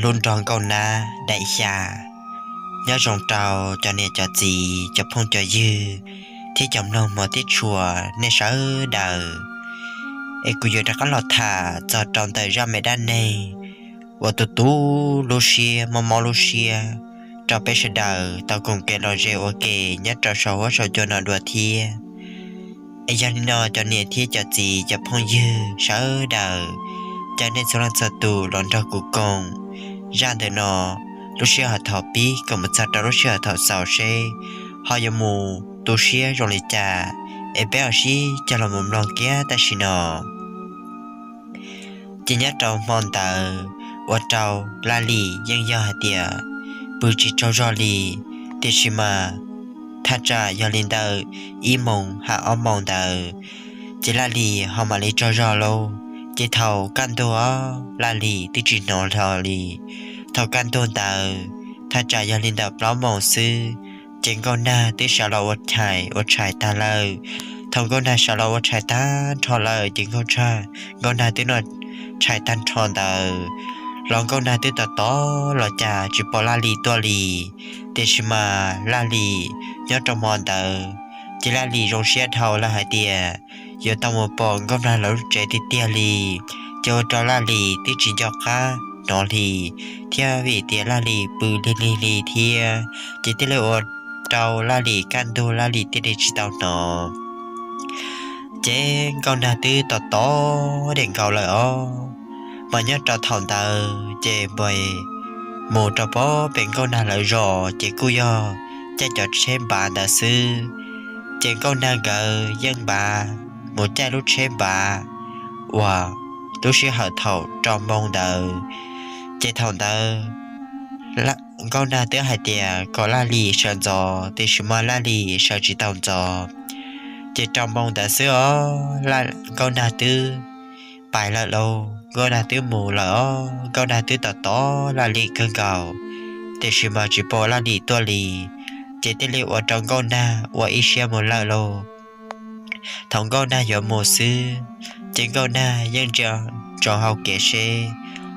Lub nrog nkauj nab daim xya. Nyob zoo rau cov niam cov txiv, cov phooj cov ywg thiab cov mloog hmov thiab tshua, nej sawv daws. Es kuv yuav rov qab los tham txog rau ntawm zaj me dab neeg uas tu tu lub siab, mob mob lub siab rau peb sawv daws tau koom kev lom zem ua ke nyob rau saum huab saum cua no dua thiab. Es yog li no cov niam thiab cov txiv, cov phooj ywg sawv daws, caw nej txhua leej txhua tus los nrog kuv koom zaj ntawm no, lub sij hawm thaum pib kom mus txog rau lub sij hawm thaum xaus seb ho yuav mus tu siab zoo li cas, es peb ho sib cog los mus mloog kiag tam sim no. Ces nyob rau hmo ntawd ua rau Laj Lis yeej yog hais tias pw tsis tsaug zog li, tiam sis mas thaj tsam yog li ntawm ib moos hab ob moos ntawd, ces Laj Lis ho mam li tsaug zog lauj. Ces thaum kaj ntug Laj Lis twb tsis hnov hlo li. Thaum kaj ntug ntawd thaj tsam yog li ntawm plaub moos xwb, ces Nkauj Nag twb sawv los ua tshais ua tshais tag lawm. Thaum Nkauj Nag sawv los ua tshais tag nrho lawm ces Nkauj Nag, Nkauj Nag twb noj tshais tag nrho ntawd los Nkauj Nag twb tos tos los cas tsis pom Laj Lis tuaj li. Tiam sis mas Laj Lis nyob rau hmo ntawd ces Laj Lis zoo siab dhau lawm hais tias yuav tau mus pom Nkauj Nag lawv lub tsev tiag tiag li. Ces ua rau Laj Lis twb tsis nco qab hnov li thiab, vim tias Laj Lis pw lig lig li thiab, ces thiaj li ua rau Laj Lis kaj ntug Laj Lis thiaj li tsis tau hnov. Ces Nkauj Nag twb tos tos dem nkaus lawm os. Mas nyob rau thaum ntawd ces npais mus rau pem Nkauj Nag lawv zos ces kuj yog caij cov tsheb npav ntawd xwb. Ces Nkauj Nag nkawd yeej npav mus caij lub tsheb npav uas lub sij hawm thaum rau moos ntawd. Ces thaum ntawd Nkauj Nag twb hais tias kom Laj Lis sawv ntxov, tiam sis mas Laj Lis sawv tsis tau ntxov. Ces rau moos ntawd xwb os, Nkauj Nag twb pais lawm lauj, Nkauj Nag twb mus lawm os, Nkauj Nag twb tos tos Laj Lis kawg nkaus, tiam sis mas tsis pom Laj Lis tuaj li. Ces thiaj li ua rau Nkauj Nag ua ib siab mus lawm lauj. Thaum Nkauj Nag yuav mus xwb, ces Nkauj Nag yeej ntsia ntsoov hauv kev seb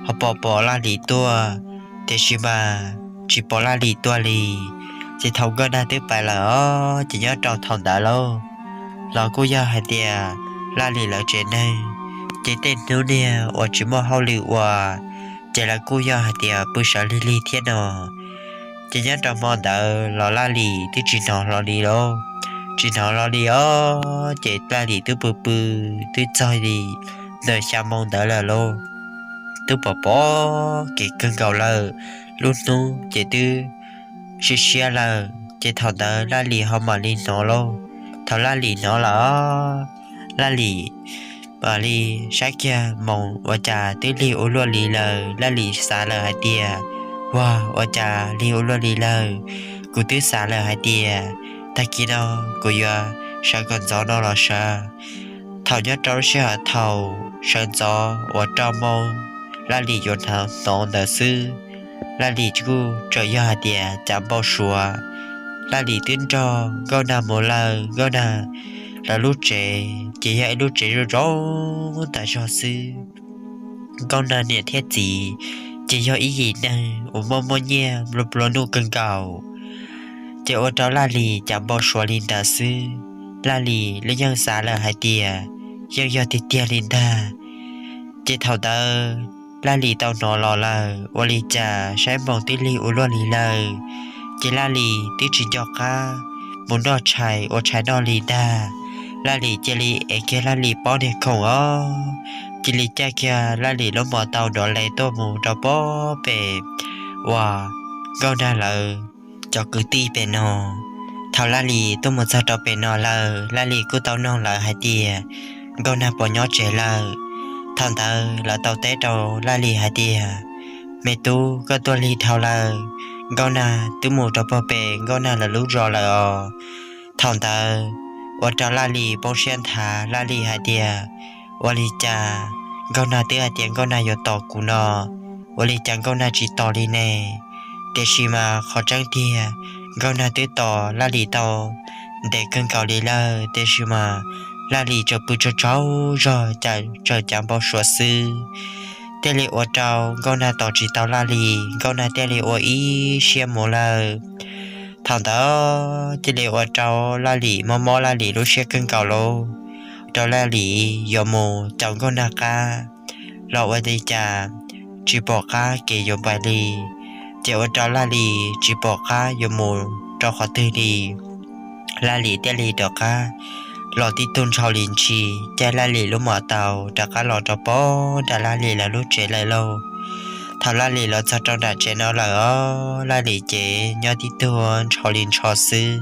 ho puas pom Laj Lis tuaj, tiam sis mas tsis pom Laj Lis tuaj li. Ces thaum Nkauj Nag twb pais lawm os, ces nyob rau thaum ntawd lauj, los kuj yog hais tias Laj Lis lawv tsev neeg, ces tej hnub niag uas tsis muaj hauj lwm ua, ces lawv kuj yog hais tias pw sawv lig lig thiab no. Ces nyob rau hmo ntawd los Laj Lis twb tsis hnov hlo li lauj, tsis hnov hlo li os, ces Laj Lis twb pw pw twb txog li ntawm xya moos ntawd lawm lauj. Twb pom pom kev kawg nkaus lawm, lub hnub ces twb siab siab lawm, ces thaum ntawd Laj Lis ho mam li hnov lauj. Thaum Laj Lis hnov lawm, Laj Lis mam li saib kiag moos ua cas twb lig ua luaj li lawm, Laj Lis xav lawm hais tias, Ua, ua cas lig ua luaj li lawm? Kuv twb xav lawm hais tias tag kis no kuv yuav sawv kom ntxov no los sawv. Thaum nyob rau lub sij hawm thaum sawv ntxov uas rau moos Laj Lis yuav hnov ntawd xwb, Laj Lis kuj txawm yog hais tias cas npau suav, Laj Lis twb nrog Nkauj Nag mus lawm, Nkauj Nag lawv lub tsev ces yog ib lub tsev zoo zoo tas zog xwb. Nkauj Nag niam thiab txiv ces yog ib yim neeg uas muaj muaj nyiaj nplua nplua nuj kawg nkaus. Ces ua rau Laj Lis cas npau suav li ntawd xwb, Laj Lis lub yeej xav lawm hais tias yeej yog tiag tiag li ntag. Ces thaum ntawd Laj Lis tau hnov los lawm, ua li cas saib moos twb lig ua luaj li lawm, ces Laj Lis twb tsis nco qab mus noj tshais ua tshais noj li ntag. Laj Lis cia li ev kiag Laj Lis pob niag khoom os, cia li caij kiag Laj Lis lub mos tau nrov le tuaj mus rau pem uas Nkauj Nag lawv cov kwv tij pem no. Thaum Laj Lis tuaj mus txog rau pem no lawm, Laj Lis kuj tau noog lawv hais tias Nkauj Nag puas nyob tsev lawm. Thaum ntawd lawv tau teb rau Laj Lis hais tias, Me tub, koj tuaj lig dhau lawm, Nkauj Nag twb mus rau pem Nkauj Nag lawv lub zos lawm os. Thaum ntawd ua rau Laj Lis poob siab nthav, Laj Lis hais tias, Ua li cas Nkauj Nag twb hais tias Nkauj Nag yuav tos kuv no, ua li cas Nkauj Nag tsis tos li ne? Tiam sis mas qhov tseeb tiag, Nkauj Nag twb tos Laj Lis tau ntev kawg nkaus li lawm, tiam sis mas Laj Lis tseem pw tsaug tsaug zog, tseem cas npau suav xwb. thiaj li ua rau Nkauj Nag tos tsis tau Laj Lis, Nkauj Nag thiaj li ua ib siab mus lawm. Thaum ntawd thiaj li ua rau Laj Lis mob mob Laj Lis lub siab kawg nkaus lauj, rau Laj Lis yuav mus caum Nkauj Nag qab los ua li cas tsis pom qab kev yuav npaim li, ces ua rau Laj Lis tsis pom qab yuav mus rau qhov twg li. Laj Lis thiaj li rov qab los tib tug ntshaus li ntshis, caij Laj Lis lub mos taus rov qab los rau pem nram Laj Lis lawv lub tsev lawm lauj. Thaum Laj Lis los txog rau nram tsev no lawm os, Laj Lis ces nyob tib tug ntshaus li ntshaus xwb.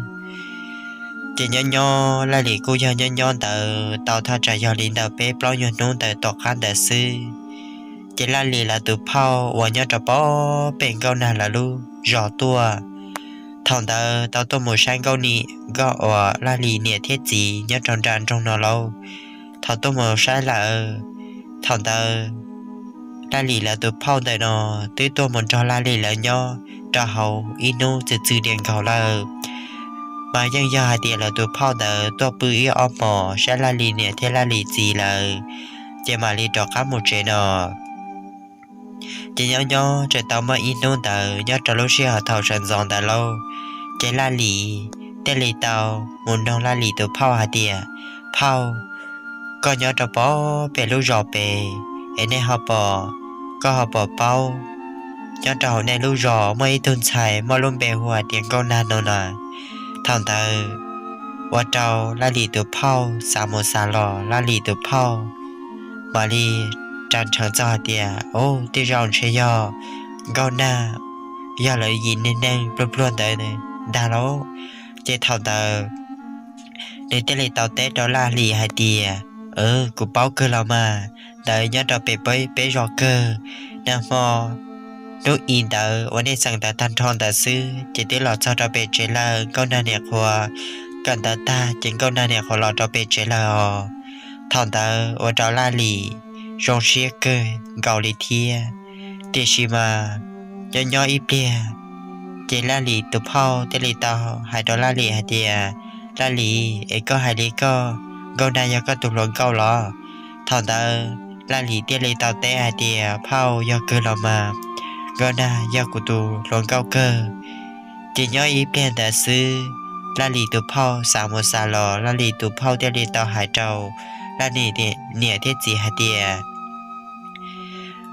Ces nyob nyob Laj Lis kuj yog nyob nyob ntawd tau thaj tsam yog li ntawm peb plaub nyuag hnub ntawd tom qab ntawd xwb, ces Laj Lis lawv tus phauj uas nyob rau pem Nkauj Nag lawv lub zos tuaj, thaum ntawd tau tuaj mus saib Nkauj Nim, Nkauj uas Laj Lis niam thiab txiv nyob rau nram nroog no lauj. Thaum tuaj mus saib lawm, thaum ntawd Laj Lis lawv tus phauj ntawm no twb tuaj mus nrog Laj Lis lawv nyob rau hauv ib hnub txwm txwm diam nkaus lawm. Mas yeej yog hais tias lawv tus phauj ntawd tuaj pw ib ob hmos saib Laj Lis niam thiab Laj Lis txiv lawm, ces mam li rov qab mus tsev no. Ces nyob nyob tseem tau muaj ib hnub ntawd nyob rau lub sij hawm thaum sawv ntxov ntawd lauj, ces Laj Lis thiaj li tau mus noog Laj Lis tus phauj hais tias, Phauj, koj nyob rau pem lub zos pem es nej ho pom, koj ho pom paub nyob rau hauv nej lub zos muaj ib tug ntxhais muaj lub npe hu hais tias Nkauj Nag no na? Thaum ntawd ua rau Laj Lis tus phauj xav mus xav los Laj Lis tus phauj mam li ras nrheev txog hais tias, Ub, tej zaum ntshe yog Nkauj Nag, yog lawv yim neeg neeg pluag pluag ntawd ntag lauj. Ces thaum ntawd nws thiaj li tau teb rau Laj Lis hais tias, Kuv paub kawg los mas, ntawd nyob rau pem peb zos kawg. Nag hmo hnub i ntawd uas nej xeem ntawv tag nrho ntawd xwb ces twb los txog rau pem tsev lawm. Nkauj Nag niam qhuav kawm ntawv tag ces Nkauj Nag niam qhuav los rau pem tsev lawm os. Thaum ntawd ua rau Laj Lis zoo siab kawg nkaus li thiab. Tiam sis mas nyob nyob ib pliag ces Laj Lis tus phauj thiaj li tau hais rau Laj Lis hais tias, Laj Lis, es koj hais li koj, Nkauj Nag yog koj tus hluas nkauj los? Thaum ntawd Laj Lis thiaj li tau teb hais tias, Phauj, yog kawg los mas, Nkauj Nag yog kuv tus hluas nkauj kawg. Ces nyob ib pliag ntawd xwb, Laj Lis tus phauj xav mus xav los Laj Lis tus phauj thiaj li tau hais rau Laj Lis niam thiab txiv hais tias,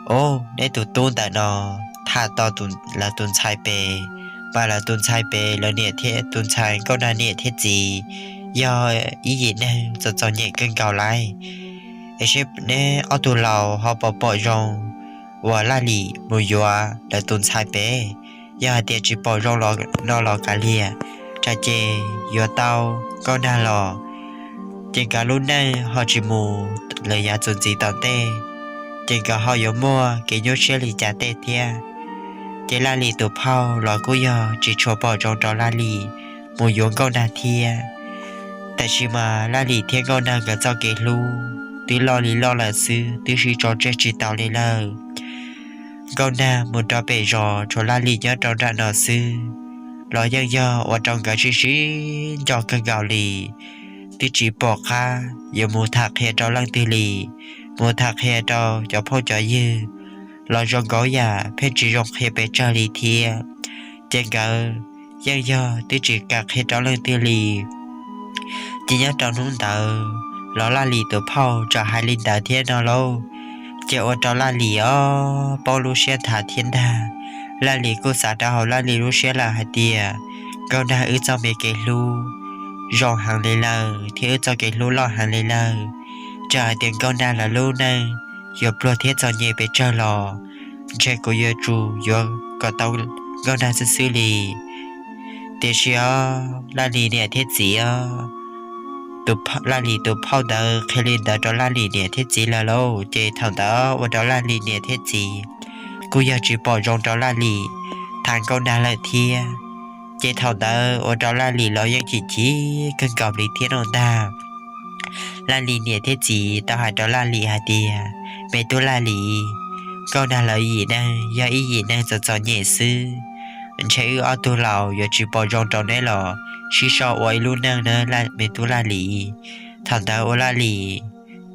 Ub, neb tus tub ntawm no tham tau lawv tus ntxhais pem, mas lawv tus ntxhais pem lawv niam thiab tus ntxhais Nkauj Nag niam thiab txiv yog ib yim neeg txom txom nyem kawg nkaus lauj. Es seb neb ob tug laus ho pom pom zoo uas Laj Lis mus yuav lawv tus ntxhais pem. Yog hais tias tsis pom zoo no los kav liam, tsam ces yuav tau Nkauj Nag los ces nkawd lub neej ho tsis mus lawm yav txuas ntxiv tom ntej, ces nkawd ho yuav muaj kev nyuaj siab li cas tej thiab. Ces Laj Lis tus phauj los kuj yog tsis tshua pom zoo rau Laj Lis mus yuav Nkauj Nag thiab. Tab sis mas Laj Lis thiab Nkauj Nag nkawd txoj kev hlub twb loj li loj lawm xwb, twb sib tso tseg tsis tau li lawm. Nkauj Nag mus rau pem zos tshuav Laj Lis nyob rau nram no xwb, los yeej yog ua rau nkawd sib sib nco kawg nkaus li. Twb tsis pom qab yuav mus tham qhia rau leej twg li, mus tham qhia rau cov phooj cov ywg los zoo nkaus yam pheej tsis zoo qhia pes tsawg li thiab. Ces nkawd yeej yog twb tsis kam qhia rau leej twg li. Ces nyob rau hnub ntawd los Laj Lis tus phauj txawm hais li ntawd thiab no lauj, ces ua rau Laj Lis os poob lub siab nthav thiab ntag. Laj Lis kuj xav rau hauv Laj Lis lub siab lawm hais tias, Nkauj Nag wb txoj me kev hlub zoo heev li lawm thiab wb txoj kev hlub loj heev li lawm. Txawm hais tias Nkauj Nag lawv lub neej yuav pluag thiab txom nyem pes tsawg los ntshe kuv yuav tsum yuav kom tau Nkauj Nag xwb xwb li. Tiam sis os, Laj Lis niam thiab txiv os, Laj Lis tus phauj ntawd qhia li ntawd rau Laj Lis niam thiab txiv lawm lauj, ces thaum ntawd ua rau Laj Lis niam thiab txiv kuj yog tsis pom zoo rau Laj Lis tham Nkauj Nag lawm thiab. Ces thaum ntawd ua rau Laj Lis los yeej chim chim kawg nkaus li thiab no ntag. Laj Lis niam thiab txiv tau hais rau Laj Lis hais tias, Me tub Laj Lis, Nkauj Nag lawv yim neeg yog ib yim neeg txom txom nyem xwb, ntshe wb ob tug laus yuav tsis pom zoo rau neb los sib sau ua ib lub neej na me tub Laj Lis. Thaum ntawd ua Laj Lis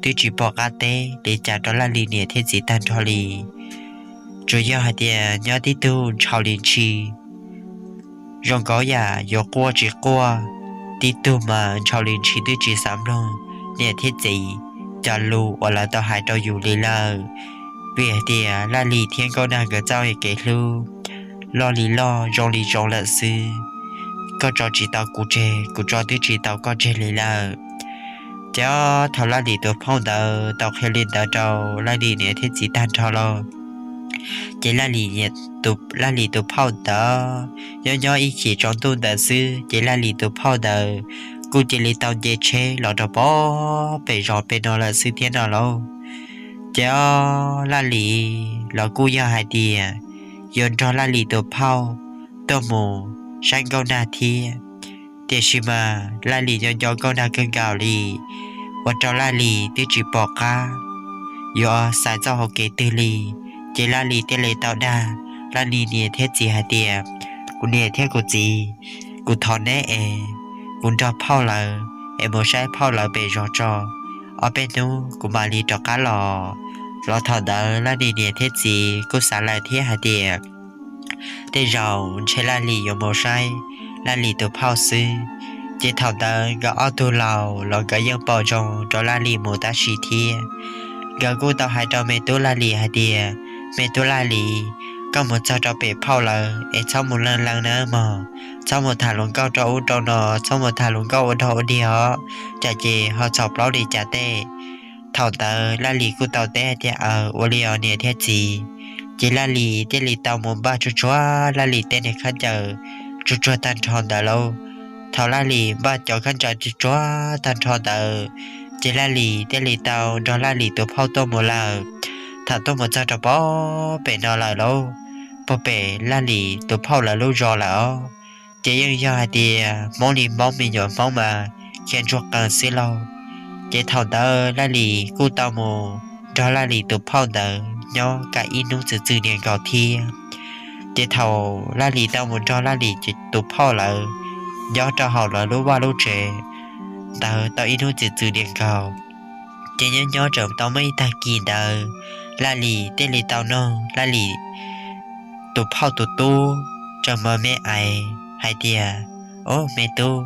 twb tsis pom qab teb li cas rau Laj Lis niam thiab txiv tag nrho li. Tsuas yog hais tias nyob tib tug ntshau li ntshis, zoo nkaus yam yuav quaj tsis quaj, tib tug mas ntshau li ntshis twb tsis xav mloog niam thiab txiv cov lus uas lawv tau hais rau yus li lawm. Vim hais tias Laj Lis thiab Nkauj Nag nkawd txoj kev hlub loj li loj zoo li zoo lawm xwb. Koj tso tsis tau kuv tseg, kuv tso twb tsis tau koj tseg li lawm. Ces thaum Laj Lis tus phauj ntawd tau qhia li ntawd rau Laj Lis niam thiab txiv tag nrho los, ces Laj Lis tus phauj ntawd nyob nyob ib chim tsaus ntuj ntawd xwb ces Laj Lis tus phauj ntawd kuj cia li tau nce tsheb los rau pem zos pem no lawm xwb thiab no lauj. Ces Laj Lis los kuj yog hais tias yuav nrog Laj Lis tus phauj tuaj mus saib Nkauj Nag thiab. Tiam sis mas Laj Lis nco nco Nkauj Nag kawg nkaus li, ua rau Laj Lis twb tsis pom qab yuav xaiv txoj hauv kev twg li. Ces Laj Lis thiaj li tau dag Laj Lis niam thiab txiv hais tias, kuv niam thiab kuv txiv, kuv thov neb es kuv nrog phauj lawv es mus saib phauj lawv pem zos tso, ob peb hnub kuv mam li rov qab los. Los thaum ntawd Laj Lis niam thiab txiv kuj xav lawm thiab hais tias tej zaum ntshe Laj Lis yuav mus saib Laj Lis tus phauj xwb. Ces thaum ntawd nkawd ob tug laus los nkawd yeej pom zoo rau Laj Lis mus tab sis thiab. Nkawd kuj tau hais rau me tub Laj Lis hais tias, me tub Laj Lis, koj mus txog rau pem phauj lawv es txhob mus leej leej nawb mog, txhob mus tham hluas nkauj rau ub rau no, txhob mus tham hluas nkauj ua dog ua dig os, tsam ces ho txhaum plaub li cas tej. Thaum ntawd Laj Lis kuj tau teb hais tias, aws, ua li os niam thiab txiv. Ces Laj Lis thiaj li tau mus npaj tsuag tsuag Laj Lis tej niag khaub ncaws tsuag tsuag tag nrho ntawd lauj. Thaum Laj Lis npaj cov khaub ncaws tsuag tsuag tag nrho ntawd, ces Laj Lis thiaj li tau nrog Laj Lis tus phauj tuaj mus lawm. Thaum tuaj mus txog rau pem no lawm lauj, pem Laj Lis tus phauj lawv lub zos lawm os, ces yeej yog hais tias Hmoob li Hmoob, me nyuam Hmoob mas khiav ntsuag qees xwb lauj. Ces thaum ntawd Laj Lis kuj tau mus nrog Laj Lis tus phauj ntawd nyob kav ib hnub txwm txwm niag nkaus thiab. Ces thaum Laj Lis tau mus nrog Laj Lis tus phauj lawv nyob rau hauv lawv lub vaj lub tsev ntawd tau ib hnub txwm txwm niag nkaus, ces nyob nyob tseem tau muaj ib tag kis ntawd, Laj Lis thiaj li tau nug Laj Lis tus phauj tus tub tseem mas me ais hais tias, o me tub,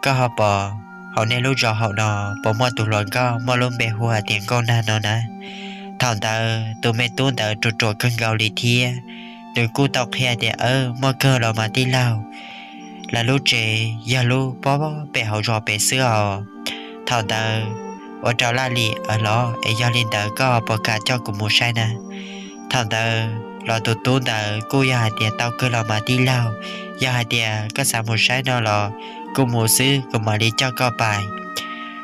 koj ho pom hauv nej lub zos hauv no puas muaj tus hluas nkauj muaj lub npe hu hais tias Nkauj Nag no na? Thaum ntawd tus me tub ntawd ruam ruam kawg nkaus li thiab, nws kuj tau qhia tias, aws, muaj kawg los mas tij laug, lawv lub tsev yog lub pob pem hauv zos pem xwb os. Thaum ntawd ua rau Laj Lis, aws los es yog li ntawd koj puas kam coj kuv mus saib na? Thaum ntawd los tus tub ntawd kuj yog hais tias, tau kawg los mas tij laug, yog hais tias koj xav mus saib no los kuv mus xwb kuv mam li coj koj pais.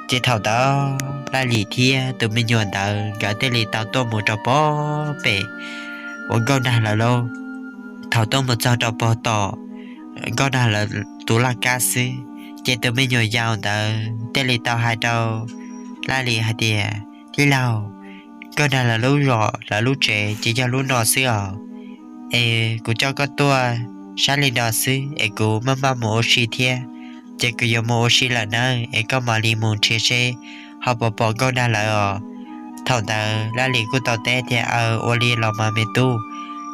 Ces thaum ntawd Laj Lis thiab tus me nyuam ntawd nkawd thiaj li tau tuaj mus rau pem uas Nkauj Nag lawv lub. Thaum tuaj mus txog rau pem tom Nkauj Nag lawv tus laj kab xwb, ces tus me nyuam yaus ntawd thiaj li tau hais rau Laj Lis hais tias, tij laug, Nkauj Nag lawv lub zos lawv lub tsev ces yog lub no xwb os. Es kuv coj koj tuaj saib li no xwb es kuv maj maj mus ua si thiab, ces kuv yuav mus ua si lawm nawb, es koj mam li mus nrhiav seb ho puas pom Nkauj Nag lawv os. Thaum ntawd Laj Lis kuj tau teb tias, aws, ua li los mas me tub.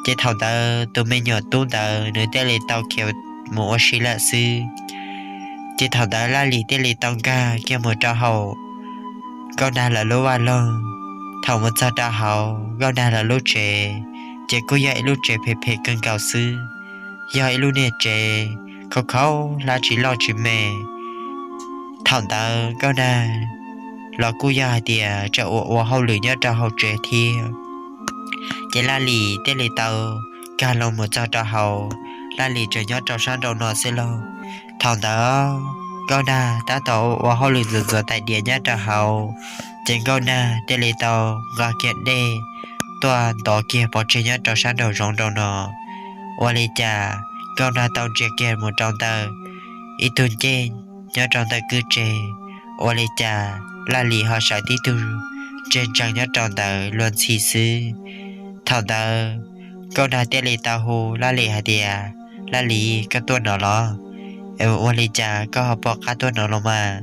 Ces thaum ntawd tus me nyuam tub ntawd nws thiaj li tau khiav mus ua si lawm xwb. Ces thaum ntawd Laj Lis thiaj li tau nkag kiag mus rau hauv Nkauj Nag lawv lub vaj loog. Thaum mus txog rau hauv Nkauj Nag lawv lub tsev, ces kuj yog ib lub tsev phem phem kawg nkaus xwb, yog ib lub niag tsev khauv khauv hlab tsis loj tsis me. Thaum ntawd Nkauj Nag los kuj yog hais tias tseem ua ua hauj lwm nyob rau hauv tsev thiab. Ces Laj Lis thiaj li tau nkag los mus txog rau hauv, Laj Lis tseem nyob rau sab nraum no xwb lauj. Thaum ntawd Nkauj Nag tab tom ua hauj lwm ntxuav ntxuav tais diav nyob rau hauv, ces Nkauj Nag thiaj li tau nqa kiag dej tuaj ntov kiag pov tseg nyob rau sab nraum zoov nraum no. Ua li cas Nkauj Nag tau ntsia kiag mus rau ntawm ib tug ncej nyob rau ntawm kwj tseg, ua li cas Laj Lis ho sawv tib tug ntseg ntsees nyob rau ntawd luag ntxhi xwb. Thaum ntawd Nkauj Nag thiaj li tau hu Laj Lis hais tias, Laj Lis, koj tuaj no los? Ua li cas koj ho pom qab tuaj no los mas?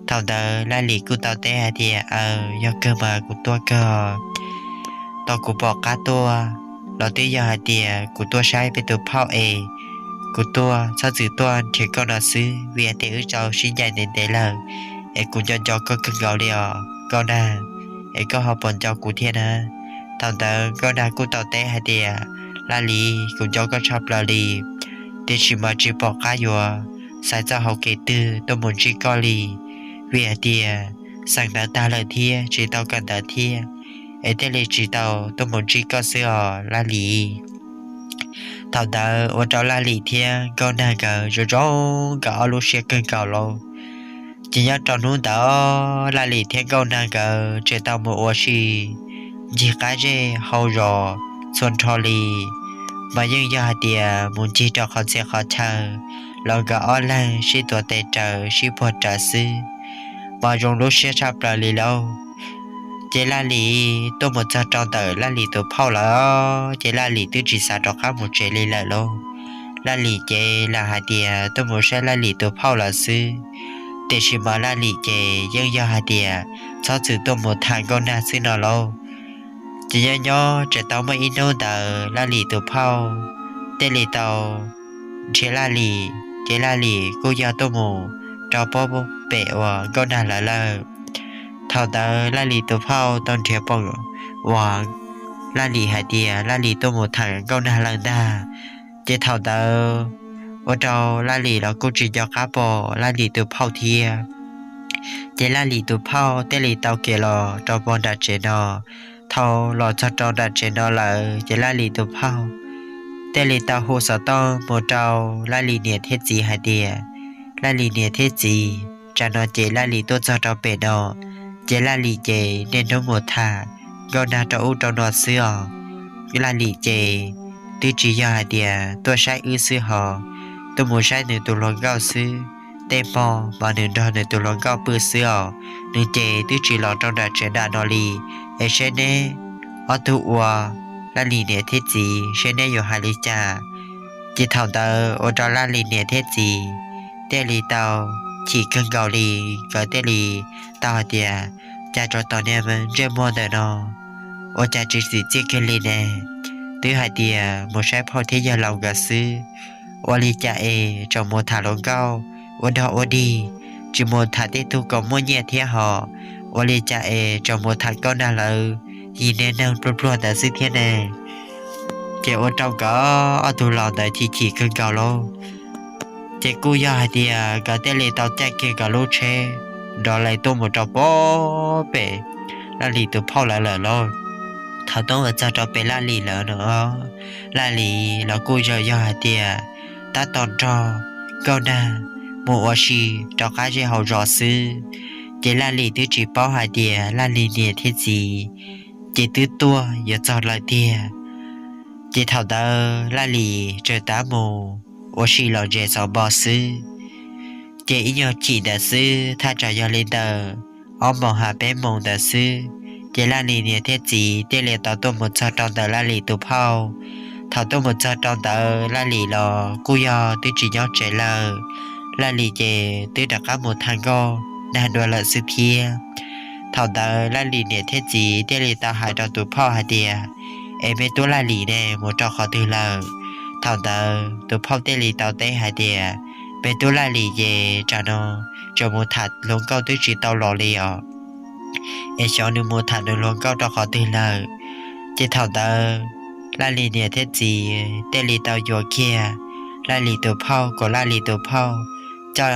Thaum ntawd Laj Lim kuj tau teb hais tias, Aw, yog kawg mas kuv tuaj kawg, tau kuv pom qab tuaj, los twb yog hais tias kuv tuaj saib peb tus phauj es kuv tuaj txhob txwm tuaj nrhiav koj no xwb, vim hais tias wb tau sib ncaim ntev ntev lawm, es kuv nco nco koj kawg nkaus li os Nkauj Nag, es koj ho puas nco kuv thiab na? Thaum ntawd Nkauj Nag kuj tau teb hais tias, Laj Lim, kuv nco koj tshaj plaws li, tiam sis mas tsis pom qab yuav xaiv txoj hauv kev twg tuaj mus ntsib koj li, vim hais tias xeem ntawv tag lawm thiab tsis tau kawm ntawv thiab, es thiaj li tsis tau tuaj mus ntsib koj xwb os Laj Lim. Thaum ntawd ua rau Laj Lim thiab Nkauj Nag nkawd zoo zoo nkawd ob lub siab kawg nkaus lauj. Ces nyob rau hnub ntawd Laj Lim thiab Nkauj Nag nkawd tseem tau mus ua si ncig qab zej hauv zos txhua nrho li, mas yeej yog hais tias mus ncig rau qhov txhia qhov chaw los nkawd ob leeg sib tuav tes rawv sib puag rawv xwb, mas zoo lub siab tshaj plaws li lauj. Ces Laj Lim tuaj mus txog rau ntawm Laj Lim tus phauj lawm, ces Laj Lim twb tsis xav rov qab mus tsev li lawm lauj. Laj Lim ces lam hais tias tuaj mus saib Laj Lim tus phauj lawm xwb, tiam sis mas Laj Lim ces yeej yog hais tias txhob txwm tuaj mus tham Nkauj Nag xwb no lauj. Ces nyob nyob tseem tau muaj ib hnub ntawd Laj Lim tus phauj thiaj li tau nrhiav Laj Lim, ces Laj Lim kuj yog tuaj mus rau pob pem uas Nkauj Nag lawv lawm. Thaum ntawd Laj Lim tus phauj tau nrhiav pom uas Laj Lim hais tias Laj Lim tuaj mus tham Nkauj Nag lawm ntag. Ces thaum ntawd ua rau Laj Lim los kuj tsis nco qab pom Laj Lim tus phauj thiab. Ces Laj Lim tus phauj thiaj li tau khiav los rau pem nram tsev no. Thaum los txog rau nram tsev no lawm ces Laj Lim tus phauj thiaj li tau hu xov tooj mus rau Laj Lim niam thiab txiv hais tias, Laj Lim niam thiab txiv, tsam no ces Laj Lim tuaj txog rau pem no, ces Laj Lim ces niaj hnub mus tham Nkauj Nag rau ub rau no xwb os. Laj Lim ces twb tsis yog hais tias tuaj saib wb xwb hos, tuaj mus saib nws tus hluas nkauj xwb. Tej hmo mas nws nrog nws tus hluas nkauj pw xwb os, nws ces twb tsis los rau nram tsev nram no li. Es seb neb ob tug ua, Laj Lim niam thiab txiv, seb neb yuav hais li cas? Ces thaum ntawd ua rau Laj Lim niam thiab txiv thiaj li tau chim kawg nkaus li, nkawd thiaj li tau hais tias, Cas tsov tom niag ntsej muag ntawm no ua cas tsis txim txiaj kiag li ne? Twb hais tias mus saib phauj thiab yawg laus nkawd xwb, ua li cas es tseem mus tham hluas nkauj ua dog ua dig, tsis mus tham tej tug kom muaj nyiaj thiab hos, ua li cas es tseem mus tham Nkauj Nag lawv yim niag neeg pluag pluag ntawd xwb thiab ne? Ces ua rau nkawd ob tug laus ntawd chim chim kawg nkaus lauj. Ces kuj yog hais tias nkawd thiaj li tau caij kiag nkawd lub tsheb nrov lees tuaj mus rau pem Laj Lim tus phauj lawv lawm lauj. Thaum tuaj mus txog rau pem Laj Lim lawv no, Laj Lim los kuj yog yog hais tias tab tom nrog Nkauj Nag mus ua si rau qab zej hauv zos xwb. Ces Laj Lim twb tsis paub hais tias Laj Lim niam thiab txiv ces twb tuaj yuav txog lawm tiag. Ces thaum ntawd Laj Lim tseem tab mus ua si los ntses xov npo xwb. Ces ib nyuag chim ntawd xwb, thaj tsam yog li ntawm ob moos ha peb moos ntawd xwb, ces Laj Lim niam thiab txiv thiaj li tau tuaj mus txog rau ntawm Laj Lim tus phauj. Thaum tuaj mus txog rau ntawd Laj Lim los kuj yog twb tsis nyob tsev lawm. Laj Lim ces twb rov qab mus tham Nkauj Nag dua lawm xwb thiab. Thaum ntawd Laj Lim niam thiab txiv thiaj li tau hais rau tus phauj hais tias, Es me tub Laj Lim ne mus rau qhov twg lawm? Thaum ntawd tus phauj thiaj li tau teb hais tias, Me tub Laj Lim ces tsam no tseem mus tham hluas nkauj twb tsis tau los li os, es xyov nws mus tham nws hluas nkauj rau qhov twg lawm. Ces thaum ntawd Laj Lim niam thiab txiv thiaj li tau yuav kiag Laj Lim tus phauj kom Laj Lim tus phauj coj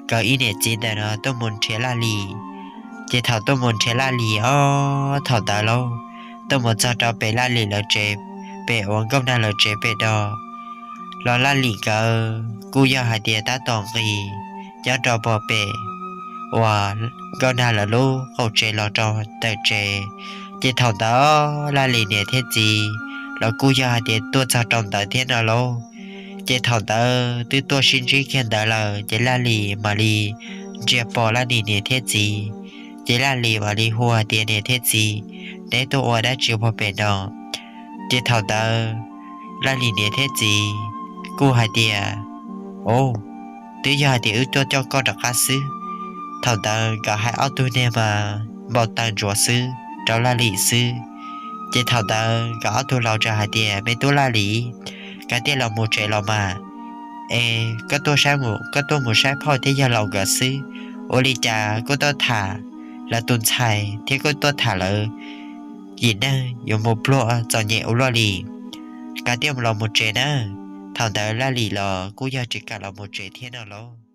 nkawd ib niam txiv ntawm no tuaj mus nrhiav Laj Lim. Ces thaum tuaj mus nrhiav Laj Lim os, thaum ntawd lauj, tuaj mus txog rau pem Laj Lim lawv tsev, pem uas Nkauj Nag lawv tsev pem no los Laj Lim nkawd kuj yog hais tias tab tom nqis nyob rau pem uas Nkauj Nag lawv lub qaum tsev los rau ntawm tsev. Ces thaum ntawd Laj Lim niam thiab txiv los kuj yog hais tias tuaj txog rau ntawd thiab no lauj. Ces thaum ntawd twb tuaj sib ntsib kiag ntawd lawm, ces Laj Lim mam li ntsia pom Laj Lim niam thiab txiv. Ces Laj Lim mam li hu hais tias, Niam thiab txiv, neb tuaj ua dab tsi puag pem no? Ces thaum ntawd Laj Lim niam thiab txiv kuj hais tias, Au, twb yog hais tias wb tuaj coj koj rov qab xwb, Thaum ntawd nkawd hais ob tug niag mas npau taws ntsuav xwb rau Laj Lim xwb. Ces thaum ntawd nkawd ob tug laus txawm hais tias, Me tub Laj Lim, koj thiaj los mus tsev los mas, es koj tuaj mus saib phauj thiab yawg laus nkawd xwb, ua li cas koj tuaj tham lawv tus ntxhais thiab koj tuaj tham lawv yim neeg yuav mus pluag txom nyem ua luaj li. Koj thiaj los mus tsev nawb. Thaum ntawd Laj Lim los kuj yog tsis kam los mus tsev thiab no lauj.